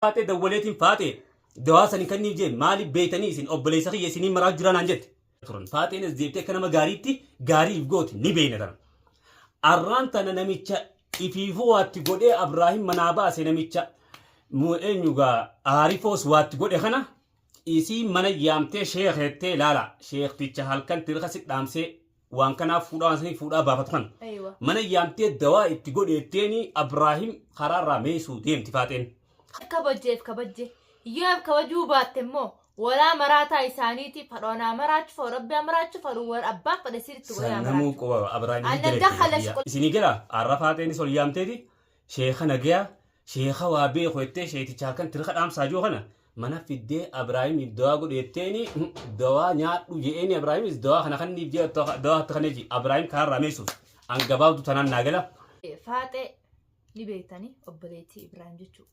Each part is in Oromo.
Faaxee dawwaleetiin faaxee dawaa sani kanniif jee maaliif beeytanii isin obboleessa kiyya isinii maraa jiraa naan jette. Turan faaxeen as deebitee akka nama gaariitti gaariif gooti ni beeyna tana. Arraan tana namicha ifiifuu waatti godhee Abraahim manaa baase namicha mu eenyu gaa aarifoos waatti godhe kana isii mana yaamtee sheekeettee laala sheekticha halkan tirka si dhaamsee waan kanaaf fuudhaa waan sanii fuudhaa baafatu kana. Aywa. Mana yaamtee dawaa itti godheetteeni Abraahim karaarraa meesuu deemti faaxeen. Kabajjeef kabajje. Yoo kabajuu baatte immoo walaa maraataa isaaniiti fadhoonaa maraachu fadhu rabbii maraachu fadhu wal abbaan fadhe sirriitti godhee Sannamuu maraachu. quba Abraahim Annan jala dakhala itti Isinii gala arra faaxeenis ol yaamteeti sheeka nagayaa Sheekha waa beeku jettee sheeticha halkan tirka dhaamsaa jiru kana mana fiddee Abraahimiif dawaa godhe jetteeni dawaa nyaadhu je'eeni Abraahimis dawaa kana kanniif jee dawaa itti kanee jee Abraahim karaarraa meessuuf an gabaabdu tanaan naa gala. Faaxee ni beektanii obboleettii Ibraahim jechuudha.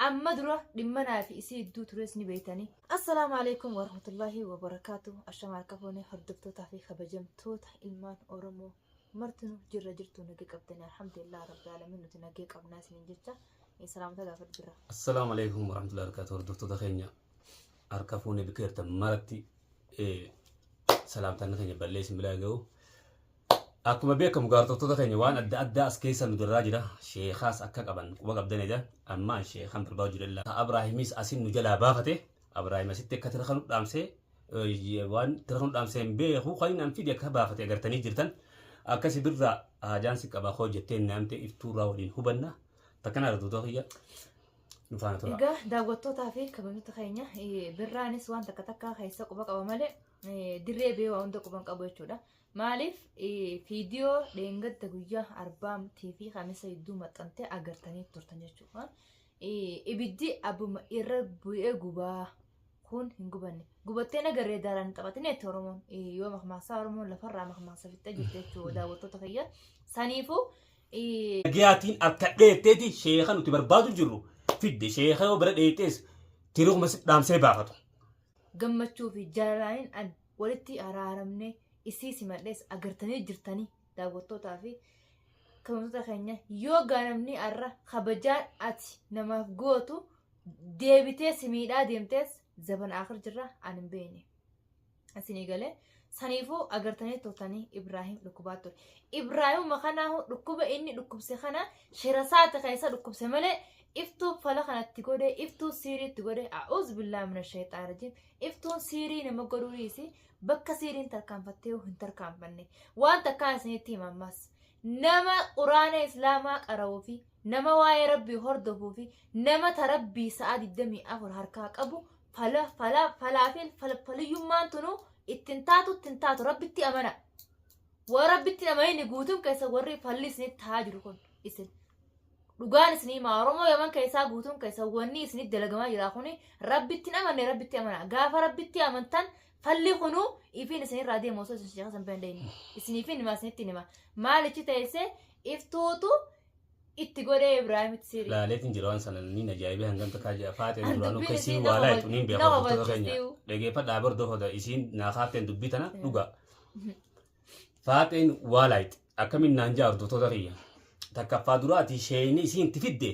Amma dura dhimma naa fi isii idduu tures ni beektanii. Assalaamu alaikum warahmatullahi wabarakaatu. Ashama harka fuunee hordoftootaa fi kabajamtoota ilmaan Oromoo Martinu jirra jirtu nagee qabdani alhamdulillah rabbi alamin nuti nagee qabnaa isinin jecha salaamata gaafadhu birra. Assalaamu alaikum warahmatullahi wabarakatuh hordoftoota keenya harka fuunee bikka jirtan maratti salaamtaan keenya ballee isin biraa ga'u. Akkuma beekamu gaartoftoota keenya waan adda addaa as keessa nu darraa jira. Sheekaas akka qaban quba qabdan edaa. Ammaan sheekaan barbaadu jira illaa. Abraahimis asin nu jalaa baafate. Abraahim asitti akka tira kanu dhaamsee waan tira kanu dhaamsee hin beeku kan inni an fide akka baafate agartanii jirtan. Akkasi birraa haajaan si qaba koo jettee naamte iftuurraa waliin hubanna. Takkana hordoftoota kiyya nu faana tura. Egaa daawwattootaa fi kabajamtoota keenya birraanis waan takka takka keessa quba qaba malee dirree bee waa hunda quba hin qabu jechuudha. Maaliif fiidiyoo dheengadda guyyaa arbaatii fi kamisa hedduu maxxantee agartanii turtan jechuudha. Ibiddi abbuma irra bu'ee gubaa kun hin gubanne. Gubattee nagarree daaraan hin taphatin jetti Oromoon. Yoo makmaaksaa Oromoon lafarraa makmaaksa fixxee jirti jechuudha daawwattoota kiyya. Saniifuu Nagayaatiin harkadhee jetteeti sheeka nuti barbaadu jirru fidde sheeka yoo bira dheeyxees tirikuma si dhaamsee baafatu. Gammachuu fi jaalalaanin an walitti araaramnee isii simadhees agartanii jirtanii daawwattootaa fi kabajamtoota keenya yoo gaanamni arra kabajaan ati namaaf gootu deebitee si miidhaa deemtees zaban akhir jirra an hin beekne isinii galee saniifuu agartanii turtanii Ibraahim dhukkubaa ture Ibraahimuma kanaahu dhukkuba inni dhukkubse kana shira saati keessa dhukkubse malee iftuu fala kanatti godhe iftuu siiriitti godhe a'uuzu billaahi mina shayxaan rajiim iftuun siirii nama godhuu dhiisi Bakka siiriin tarkaanfattee hin tarkaanfanne. Waan takkaan isinitti hima ammas. Nama quraana islaamaa qara'uu fi nama waa'ee rabbii hordofuu fi nama ta rabbii sa'a 24 harkaa qabu fala fala falaa fi falfaliyyummaan tunu ittiin taatu ittiin taatu rabbitti amana. Waa rabbitti amanini guutuun keessa warri falli isinitti ta'aa jiru kun isin. Dhugaan isinii himaa Oromoo Yaman keessaa guutuun keessa wanni isinitti dalagamaa jira kuni rabbitti hin amanne rabbitti amana. Gaafa rabbitti amantan falli kunuu ifiin isinirraa deema osoo isin sheeka san bira hin deemne. Isiniifin hima isinitti hima. Maalichi teessee iftuutu itti godhee Ibraahimitti sirii. Laaleetiin jira waan sana niin ajaa'ibee hangam takkaa jira faaxeen An duraanuu dubbiin akka isiin isii waa nama laaytu niin beeka nama hordoftoota keenya hubachiisti. dhageeffadhaa hordoftoota isiin naa kaafteen dubbii tana dhugaa. Faaxeen waa laayte akkamiin naan jaa hordoftoota kiyya. Takkaffaa duraati sheeyni isiin itti fidde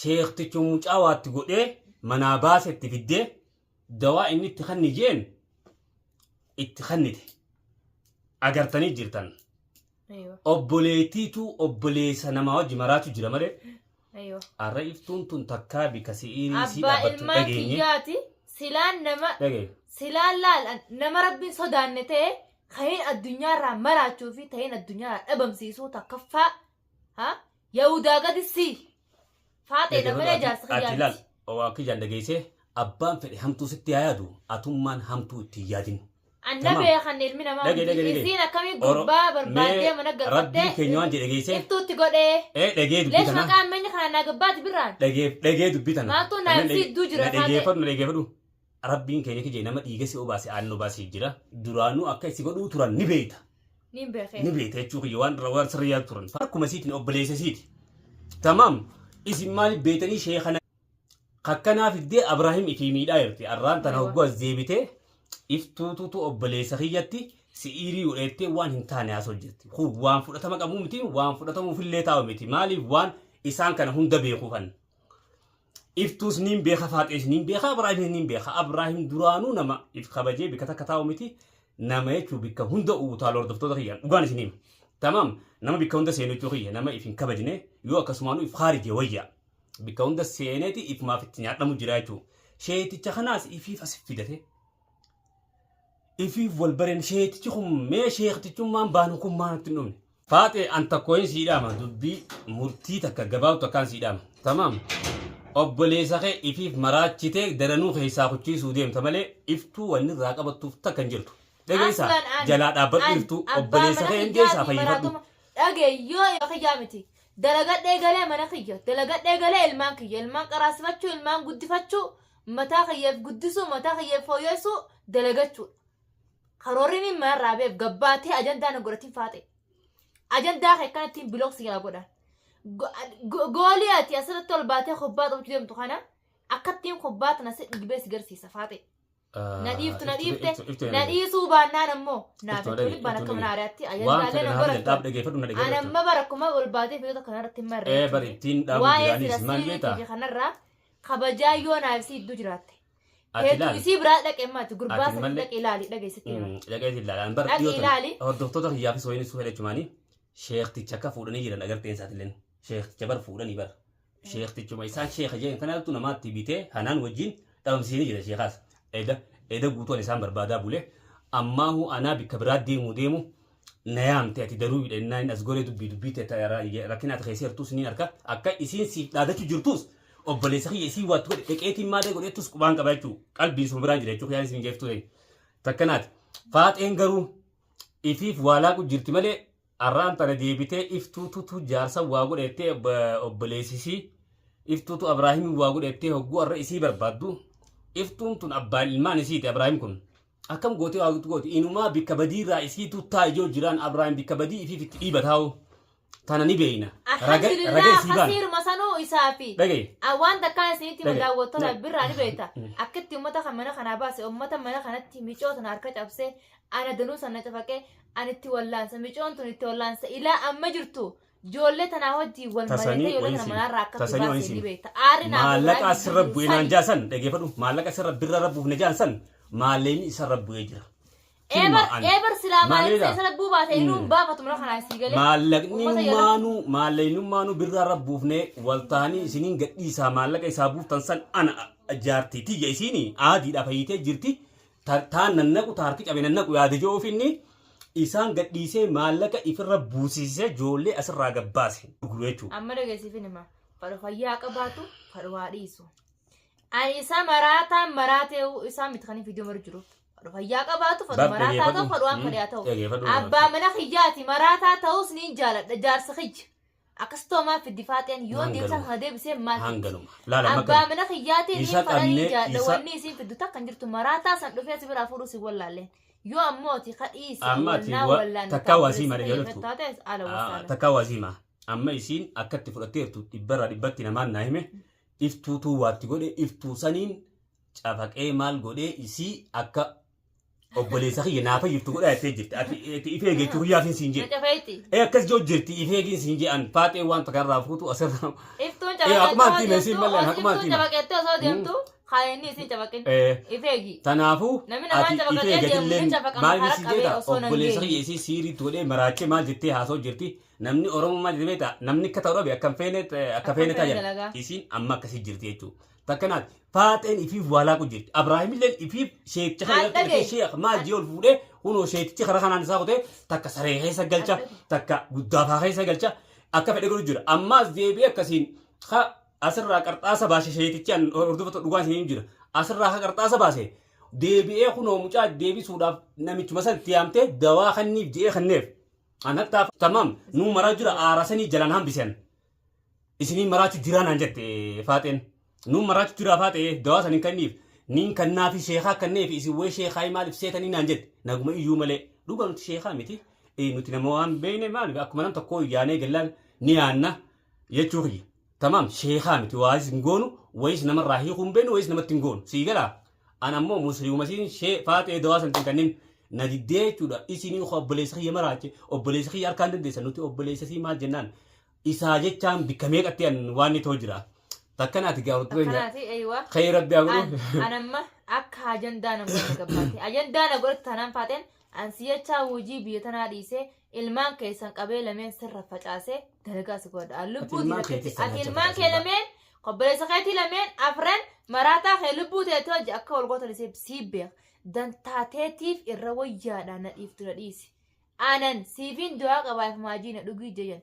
sheekticha mucaa waatti godhee manaa baase itti fiddee dawaa inni itti kanni jeen itti kannite agartanii jirtan. Obboleettiitu obboleessa namaa wajji maraatu jira malee arra iftuun tun takkaa bika si'iirii sii Abbaa dhaabbattu ilmaan dhageenye. kiyyaati silaan nama Dhageenye. silaan laal nama rabbiin sodaanne ta'e kahin addunyaarraa maraachuu fi tahin addunyaarraa dhabamsiisuu takkaffaa ha yahudaa gadi si faaxeedha malee jaarsa Ati kiyyaa laal miti. waa kiyyaan dhageessee abbaan fedhe hamtuu sitti haa yaadu atummaan hamtuu itti hin yaadin. Anna Tamam. beekan ilmi namaa Dhage, hundi dhage, dhage. isiin akkamii Oro- gurbaa barbaaddee mee mana Rabbiin galfattee keenya waan jedhe geessee iftuutti godhee ee dhagee dubbii leesh tana maqaa ammenya kana naa gabbaati birraan dhagee dhagee dubbii tana Maaltu naa Na si idduu jira na taatee? dhageeffadhu na dhageeffadhu Rabbiin keenya kijee nama dhiiga si obaase aannan obaase jira duraanuu akka itti godhuu turan ni beekta Niin beekee. ni beekta jechuu kiyya waan waan sirrii yaadu turan akkuma isiitiin obboleessa isiiti tamaam isin maaliif beektanii sheekana kakkanaa fiddee Abraahim ifii miidhaa jirti arraan tana Aywa. hogguu as deebitee iftuututu obboleessa kiyyatti si'iirii godheettee waan hin taane haasoo jirti kun waan fudhatama qabuu miti waan fudhatamuufillee taa'u miti maaliif waan isaan kana hunda beekuufan. Iftuus niin beeka, Faaxees niin beeka, Abraahimis niin beeka. Abraahim duraanuu nama if kabajee bikka takka taa'u miti. Nama jechuun bikka hunda utaalu hordoftoota kiyyaan dhugaan isin hima. Tamaam nama bikka hunda seenu jechuu kiyya nama if hin kabajne yoo akkasumaanuu if kaarijee wayya. Bikka hunda seeneeti ifumaaf itti nyaadhamu jira jechuudha. Sheeticha kanaas ifiif as fidate. Ifiif wal bareen sheetichi kun mee sheektichummaan baanu kun maa natti hin dhumne. Faaxee an takkoyin sii dhaama dubbii murtii takka gabaabdu takkaan sii dhaama. Tamaam. Obboleessa kee ifiif maraachitee daranuu keessaa kuchiisuu deemta malee iftuu wanni irraa qabattuuf takka hin jirtu. Dhageessaa Aslan an jalaa dhaabbadhu an iftuu abbaa obboleessa mana kee hin kiyyaatii geessaa fayyifadhu. maraatuma dhage yoo kiyyaa miti dalagadhee galee mana kiyya dalagadhee galee ilmaan kiyya ilmaan qaraasifachuu ilmaan guddifachuu mataa kiyyaaf guddisuu mataa kiyyaaf fooyyessuu dalagachuudha. Karoorri inni manarraa beef gabbaatee ajandaa na godhatiin faaxe. Ajandaa kee akkanattiin bilook si yaa godhan. Goolii ati asirratti ol baatee kubbaa taphachuu deemtu kana akkattiin kubbaa tana si dhiibee si garsiisa faaxe. Na dhiiftu na dhiifte na dhiisuu baannaan ammoo naaf Iftuu itti dhage, libbaan iftuu akka mana dhage. aariyaatti Waan ajandaalee fedhan na haa fidan dhaab godhattu. dhageeffadhu na Ana dhageeffadhu. amma bara akkuma ol baatee fiigota kanarratti hin marre Ee bari ittiin dhaabu Waa'ee jiraanis sila maal sirii beektaa? kiyya kanarraa kabajaa yoo naaf isii iddoo jiraatte. Ati Hedduu ilaali. isii biraa dhaqe maati gurbaa Ati sanii malee- dhaqe ilaali dhageessitti hima. Dhaqee ilaali. An bara Dhaqi dhiyoo tana ilaali. hordoftoota kiyyaafis wayini suu fedhachumaanii sheekticha akka fuudhanii jiran agarteen isaatilleen sheekticha bar fuudhanii bar sheektichuma isaan sheeka jeen kanaatu namaatti bitee hanaan wajjin dhabamsiisanii jira sheekaas eda eda guutuun isaan barbaadaa bule ammaahu anaa bikka biraa deemu deemu na yaamte ati daruu hidhannaan as goree dubbii dubbii ta'e rakkina ati keessa jirtus niin arka akka isiin siif dhaadachuu jirtus obboleessa kiyya isiin waatti godhe dhaqeetiin maalee godhettus qubaan qaba jechuu qalbiin suma biraan jira jechuu kiyyaan isin jeeftuu ta'e takkanaati faaxeen garuu ifiif waa laaqu jirti malee arraan tana deebitee iftuututu jaarsa waa godhettee obboleessisii iftuutu Abrahaamiin waa godhettee hogguu arra isii barbaaddu iftuun tun abbaan ilmaan isiiti Abrahaam kun Akkam gootee waa gooti inumaa bikka badiirraa isiitu taa ijoo jiraan Abrahaam bikka badii ifiif itti dhiiba taa'u tana ni beeyna. Raga raga Alhamdulillah isii baana. kasiiruma sanuu isaa fi Dhagaye. waan takkaan isinitti hima Dhagaye. daawwattoota birraa ni beekta. Akkitti uummata kan mana kanaa baase uummata mana kanatti micoo tana harka cabsee ana danuu sana cafaqee ani itti wallaansa micoon tun itti wallaansa ilaa amma jirtu Ijoollee tanaa wajjin wal Tasanii mari'atee ijoollee wayin tana siin. manaarraa akkatti Tasanii wayin baasee ni siin. beekta. Aarri naaf Maallaqa Ibraahim asirra gidduu bu'e naan sani. jaasan dhageeffadhu maallaqa asirra birra rabbuuf na jaasan maallaqni isarra bu'ee jira. Kilma Eebar an. eebar silaa Maal maal jedhaa? isa rabbuu baate inuu hin baafatu mana kanaa sii galee. Maallaqni Uummata yeroo maanuu maallaqni maanuu birraa rabbuufnee wal ta'anii isiniin gadhiisaa maallaqa isaa buuftan san ana jaartii tiyya isiini aadiidha fayyitee jirti Taan nannaqu ta harki cabe nannaqu yaade je'uuf inni isaan gadhiisee maallaqa ifirra buusisisee joollee asirraa gabbaase gurguru jechuudha. Amma dhageessiifin hima. Fadhu fayyaa qabaatu fadhu waa dhiisu. Ani isa maraataan maraatee isaa miti kan viidiyoo maru jiru. Fadhu fayyaa qabaatu fadhu Bar maraataa ta'u dhageeffadhu. fadhu waan fedhe haa ta'u. Dhageeffadhu. Abbaa mana kiyyaati maraataa ta'us niin jaaladha jaarsa kiyya. Akkasitti maal fiddi faaxeen yoo Hanganuma. deebisan kana deebisee maal fiddi? Hanganuma. Laala amma Abbaa kana. mana kiyyaatiin Isa niin fadhanii qabnee jaadha isa wanni isiin fiddu takka hin jirtu maraataa san dhufee si biraa fuudhuu si wallaalleen. Yoo ammoo ati kadhiisi Amma ati wallaa wallaan takkaa waa sii malee obboleessa jedhatu. taate ala wasaala. Takkaa waa siima. Amma isiin akkatti fudhatteertu dhibbarraa dhibbatti namaan naa hime iftuutuu waatti godhe iftuu saniin cafaqee maal godhee isii akka obboleessa kiyya naa fayyiftu godhaa jettee jirti. Ati ati ifee jechuu kiyyaafin siin Na jedhe. cafeetti. Ee akkas joo jirti ifeegiin siin jedhan faaxee waan takka irraa fuutu asirra. Iftuun Ee akkuma cafaqettee ati hime siin osoo mallee akkuma ati iftuun hime. cafaqettee osoo deemtu kan inni isiin cafaqin. Ee Ifeegi. Tanaafuu Namni namaan ati cafaqatee ifee deemu gatilleen ni cafaqama maal karaa siin qabee jeeta osoo nan obboleessa geenye. kiyya isii siiriitti godhee maraachee maal jettee haasa'u jirti namni Oromoo maal jette beektaa namni akka ta'u dhabe akka hin feene akka Akka feene feene ta'a dalagaa. isiin amma akkasii jirti jechuudha. Takkanaati faaxeen ifiif waa laaqu jirti. Abrahaamilleen ifiif sheekcha kana An irratti dhagaye. dhaqee sheek maal jee ol fuudhee kunoo sheektichi karaa kanaan isaa kutee takka saree keessa galcha An dhagaye. takka guddaafaa keessa galcha akka fedhe godhu jira. Ammaas deebi'ee akkasiin ha asirraa qarxaasa baase sheektichi an hordofatu dhugaan isiniin jira. Asirraa ha qarxaasa baase deebi'ee kunoo mucaa deebisuudhaaf namichuma san itti yaamtee dawaa kanniif je'ee kanneef. An hattaa tamaam nuu maraa jira aarasanii jalaan hambisen. Isinii maraachu jiraa naan jette faaxeen. Nuun maraachu jiraa faaxee dawaa san hin kanniif. Niin kannaafi sheekaa kanneefi isin wayii sheekaa maaliif seetanii naan jette. Naguma iyyuu malee. Dhugaa nuti sheekaa miti. Nuti nama waan beekne maaliif akkuma nam tokkoo yaanee gallaan ni yaanna jechuu kiyya. Tamaam sheekaa miti waayis hin goonu wayis namarraa hiikuu hin beeknu wayis namatti hin goonu. Sii galaa? An ammoo musliimuma siin shee faaxee dawaa san hin kannin na diddee jechuudha. Isinii obboleessa kiyya maraache obboleessa kiyya harkaan dandeessan nuti obboleessa sii maal jennaan. Isaa jechaan bikka meeqatti an waan ni ta'u jira. Takkanaati gaa hortuu keenya. Akkanaati eeywa. Khayri rabbi haa godhu. An amma akka ajandaa na godhate gabbaate. Ajandaa na godhate taanaan faaxeen an siyachaa hojii biyya tanaa dhiisee ilmaan keessan qabee lameen sirra facaasee dalagaa si godha. An lubbuu Ati ilmaan keetii keetis sana ati achi ilmaan kee facaasee lameen obboleessa keetii lameen afran maraataa kee lubbuu teetii hojii akka wal gootan isee sii beeka. Dantaa teetiif irra wayyaadha na dhiiftu na dhiisi. Anan siifiin du'aa qabaaf maajii na dhugii jeyan.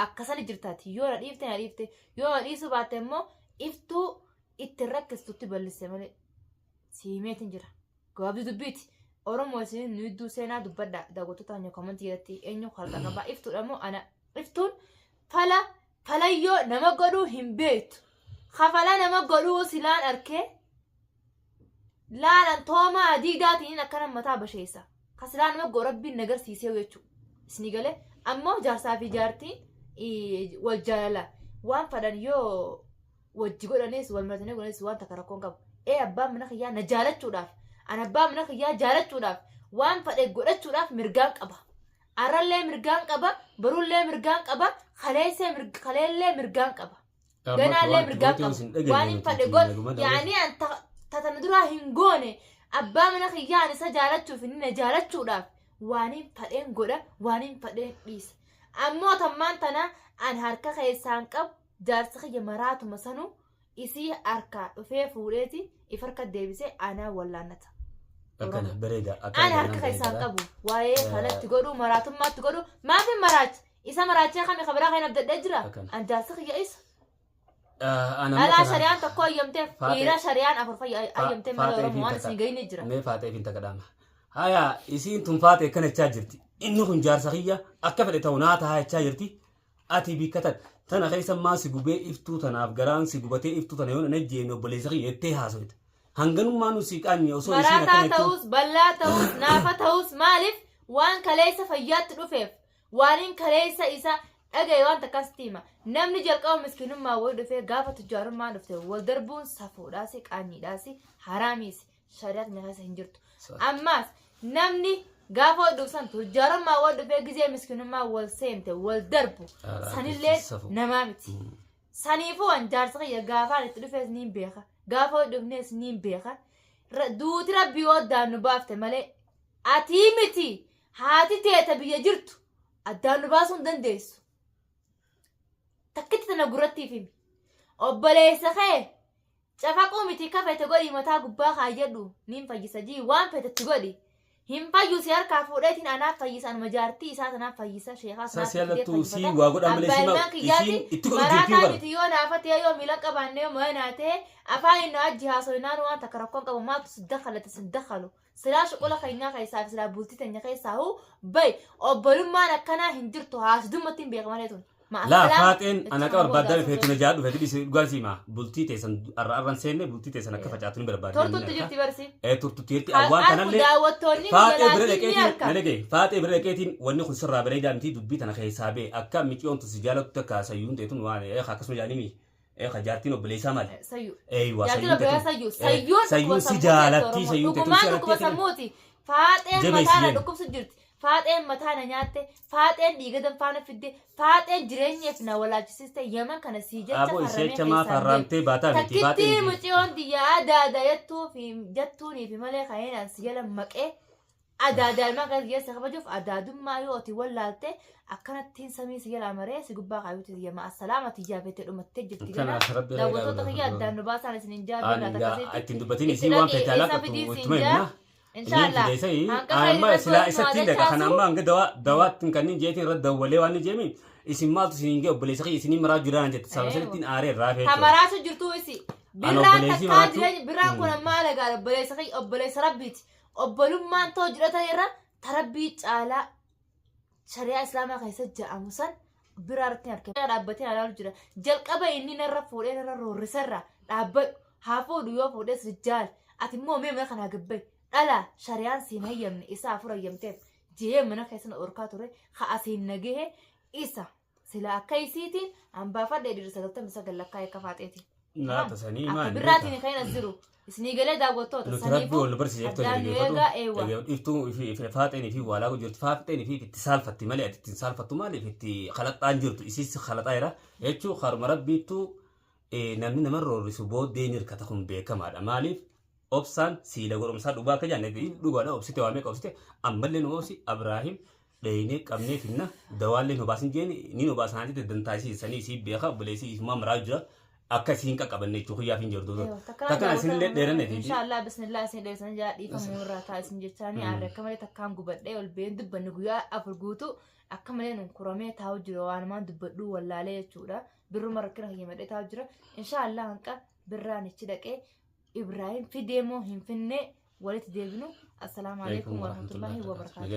Akkasani jirtaati yoo na dhiifte na dhiifte yoo na dhiisuu baatte immoo iftuu itti rakkistutti ballisse malee siimeetiin jira. Gabaabduu dubbiiti. Oromoo isin nu idduu seenaa dubbadha daawwattoota keenya komantii irratti eenyu harka qabaa iftuudha moo ana iftuun fala falayyoo nama godhuu hin beektu. Kafala nama godhuu silaan arkee laalan toomaa adiidaatiin akkana mataa basheessa. Ka silaa nama godhu rabbiin na garsiisee jechuudha. Isinii galee ammoo jaarsaa fi jaartiin wal jaalala waan fadhan yoo wajji godhanis wal maratanii godhanis waan takka rakkoon qabu. Ee abbaan mana kiyyaa na jaalachuudhaaf an abbaa mana kiyyaa jaalachuudhaaf waan fadhe godhachuudhaaf mirgaan qaba. Arrallee mirgaan qaba, borullee mirgaan qaba, kaleellee mirgaan qaba. Ganaallee mirgaan qaba. Waan hin fadhe godhu yaani an tatana duraa hin goone abbaa mana kiyyaa an isa jaalachuuf inni na jaalachuudhaaf waan hin fadheen godha waan hin fadheen dhiisa. Ammoo tammaan tana an harka keessaan qabu jaarsi kiyya maraatuma sanuu isii harkaa dhufee fuudheeti if harka deebisee anaa wallaannata. Akkana bareeda. Ana harka keessaan qabu waa'ee kanatti godhu maraatummaatti godhu maaf hin maraacha isa maraachee kami kabiraa kan abdadhee jira Akkana. an jaarsi kiyya isa. Ana Dhalaa shariyaan tokko ayyamteef dhiira shariyaan afur fayya ayyamtee malee Oromoo waan isin gahini jira. Mee faaxee fi takka dhaama. Haya isiin tun faaxee akkana jechaa jirti. Inni kun jaarsa kiyya akka fedhe ta'u naa tahaa jechaa jirti. Ati bikka tana keessa maa si gubee iftuu tanaaf garaan si gubatee iftuu tana yoo nan ajjeene obboleessa kiyya jettee haasofte. Hanganummaa nu si qaanye osoo isiin Maraataa akkana jettuu. ta'us bal'aa ta'us naafa ta'us maaliif waan kaleessa fayyaatti dhufeef waaniin kaleessa isa dhagaye waan takkas hima. Namni jalqaba miskiinummaa wayii dhufee gaafa tujjaarummaa dhufte wal darbuun safuudhaas qaanyiidhaas haraamiis shari'aa keenya keessa hin jirtu. Ammaas namni gaafa wal dhufsan tujjaarummaa wal dhufee gizee miskiinummaa wal seente wal darbu sanillee Safuu. namaa miti. Saniifuu an jaarsa kiyya gaafaan itti dhufees niin beeka. Gaafa wal dhufnees niin beeka. Duuti rabbii yoo addaan nu baafte malee atii miti haati teeta biyya jirtu addaan nu baasuu hin dandeessu. Takkitti tana gurrattiif himi. Obboleessa kee cafaquu miti ka fete godhi mataa gubbaa kaayyadhu niin fayyisa jii waan fetetti godhi. Hin fayyu si harkaa fuudheetiin anaaf fayyisa anuma jaartii isaa tanaaf fayyisa sheekaa Sa sanaaf si fidee alattuu sii fayyifata. waa godhaa malee Abbaa sii ilmaan maa kiyyaati isiin itti godhu jirtii maraataa bara. miti yoo naafa ta'e yoo miila qabaanne yoo mo'anaa ta'e afaan inni ajji haasoinaan waan takka rakkoon qabu maaltu si dakhalate sin dakhalu. Silaa shuqula keenyaa keessaa fi silaa bultii teenya keessaa huu bay obbolummaan akkanaa hin jirtu haasdumatti hin beeka malee tun. Laa faaxeen ana qaba barbaaddaa dhufeetu na jaa dhufeetu dhisi dhugaan siima bultii teessan arra arran seenne bultii teessan akka facaatu ni barbaadde. Tortutti jirti barsi. Ee turtutti jirti awwaan Harku kanallee daawwattoonni faaxee bira jalaatiin ni dhaqeetiin harka. na dhagaye faaxee bira dhaqeetiin wanni kun sirraa bareedaa miti dubbii tana keessaa bee akka miciyoon tun si jaalattu takka sayyuun teetun waan akkasuma jaanimi jaartiin obboleessaa maali. Sayyuu. Eeywa Jaartiin sayyuun obboleessaa teetun. sayyuu. Sayyuun Sayyuun dhukkuba si sammuuti jaalattii Oromoo. sayyuun teetun si Dhugumaan dhukkuba jaalattii. sammuuti. Faaxeen Jabeessi mataa na jenna. dhukkubsu jirti. Faaxeen mataa na nyaatte. Faaxeen dhiiga danfaana fidde. Faaxeen jireenyeef na walaachisiste. Yaman kana sii jecha Aboo ishee farramee chamaa keessaan deema. farraamtee baataa miti Takkittii faaxeen. muciyoon diyyaa adaada jettuunii fi malee kanneen an si jala maqee adaadaa ilmaan kan geesse kabajuuf adaadummaa yoo ati wallaalte akkanattiin samii si jala maree si gubbaa kaayuuti yama assalaama tiyyaa feete dhumattee jirti gana Kanaaf rabbi daawwattoota kiyya addaan nu baasaan isin hin Ani jaabirraa gaa takkasitti ittiin dubbatiin itti isii waan dhaqi feete isa alaaqattu fidii ittuma siin jaa himna. inshaallah hanqa Amma khayri silaa rabbi isatti waliin dhaqa kana dachaasu amma hanga dawaatti kanneen jeetiin irra dawwalee waan jeemi isin maaltu isin hin ga'e obboleessa kiyya isinii maraa jiraan jette sababa sanittiin aaree irraa feetu. Tamaraatu jirtuu isi. An Birraan obboleessi takkaa maraatu. jireenya birraan kun ammaa alagaa obboleessa kiyya obboleessa rabbiiti. Obbolummaan too jedhatan irra tarabbii caalaa shari'aa islaamaa keessa ja'amu san biraa irratti hin argame. Dhaabbatee ilaalu jira. Jalqaba inni narra fuudhee narra roorrisarra dhaabbadhu. Haa fuudhu yoo fuudhes rijaal. Ati immoo mee mana kanaa gabbayi. Dhala shari'aan siin hayyamne isa afur hayyamteef jee mana keessa na dhorkaa ture. Ha asiin nagahe isa. Sila akka isiitiin hambaafadhee dhiirri 99 lakkaa'ee akka faaxeeti. Laata sanii Akka maali? birraatiin kan as jiru. Isinii galee daawwattoota Nuti rabbi saniifuu wal barsiise addaan nu eegaa eewwa. Iftuu faaxeen fi waalaa jirtu faaxeen fi itti saalfatti malee ati ittiin saalfattu maaliif itti kalaxaan jirtu isiis kalaxaa jira jechuun haruma rabbiittuu Namni nama roorrisu booddee ni hirkata, kun beekamaadha. Maaliif obsaan siila godhomsaa dhugaa akka jaanne dhugaadha. Obsite waa meeqa obsite, ammallee nu obsi. Abraahim dheeynee qabnee finna, dawaallee nu baasin jeen ni nu baasan jette, dantaa isii sanii isii beeka. Obboleessi isumaa maraa jira akka isiin qaqqabanne jechuu kiyyaaf hin jirtu. Takka isinillee dheeranne. Inshaallah, bismillah, isin dheessan jaa, dhiifamuu irraa ta'a isin jechaanii. Aarre akka malee takkaan gubadhee ol been dubbanne guyyaa 4 guutuu akka malee nun kuramee taa'u jira, waanumaan dubbadhuu wallaalee jechuudha. Birruma rakkina kiyya madhee taa'u jira. Inshaallah, hanqa birraan ichi dhaqee Ibraahim fidee moo hin finnee walitti deebinu. Assalaamu alaikum warahmatullahi wabarakaatuh.